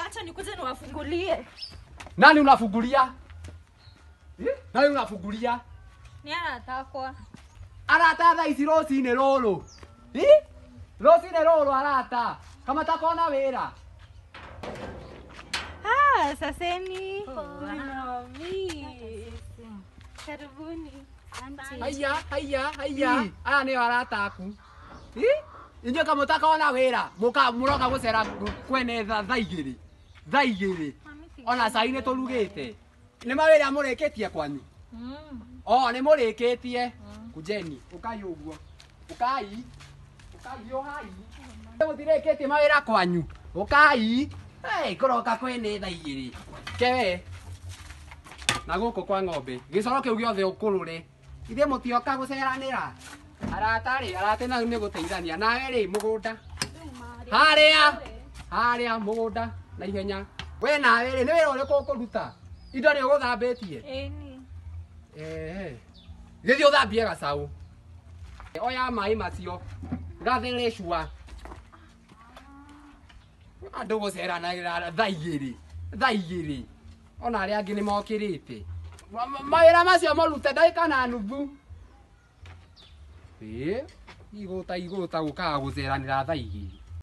Acha nikuje niwafungulie. Nani unafungulia? Nani unafungulia? Ni arata akwa. Arata thaa ici rũcinĩ rũrũ. Rũcinĩ rũrũ arata. Kama takona wĩra. Ah, saseni. Karibuni. Haiya, haiya, haiya. Aya nĩo arata aku. Inyuĩ kama mũtakona wĩra, mũka mũroka gũcera kwene thaa igĩrĩ. Thaa igĩrĩ. Ona cai nĩ tũrugĩte. Nĩ mawĩra mũrĩkĩtie kwanyu? Oh, nĩ mũrĩkĩtie. Kujeni, ũkai ũguo. Ũkai. Ũkai ũhai. Mũtirĩkĩtie mawĩra kwanyu. Ũkai. Hey, kũroka kwene thaa igĩrĩ. Kewe. Na gũkũ kwa ng'ombe. Gĩcoro kĩu gĩothe ũkũrũre. Ithuĩ mũtioka gũceranĩra. Arata rĩ, arata na nĩ gũteithania. Nawe rĩ, mũgũnda. Harĩa. Harĩa mũgũnda na ihenya. We nawe rĩ, nĩ wĩra ũrĩkũ ũkũruta? Indo nĩ ũgũthambĩtie? Ĩni. Ehe. Gĩthiĩ ũthambie gacaũ. Oya maĩ macio. Gathere cua. Andũ gũceranagĩra thaa igĩrĩ. Thaa igĩrĩ. Ona arĩa angĩ nĩ mokĩrĩte. Mawĩra macio mũrute ndagĩka na nuthu. Ĩĩ, igũta igũta gũkaga gũceranĩra thaa igĩrĩ.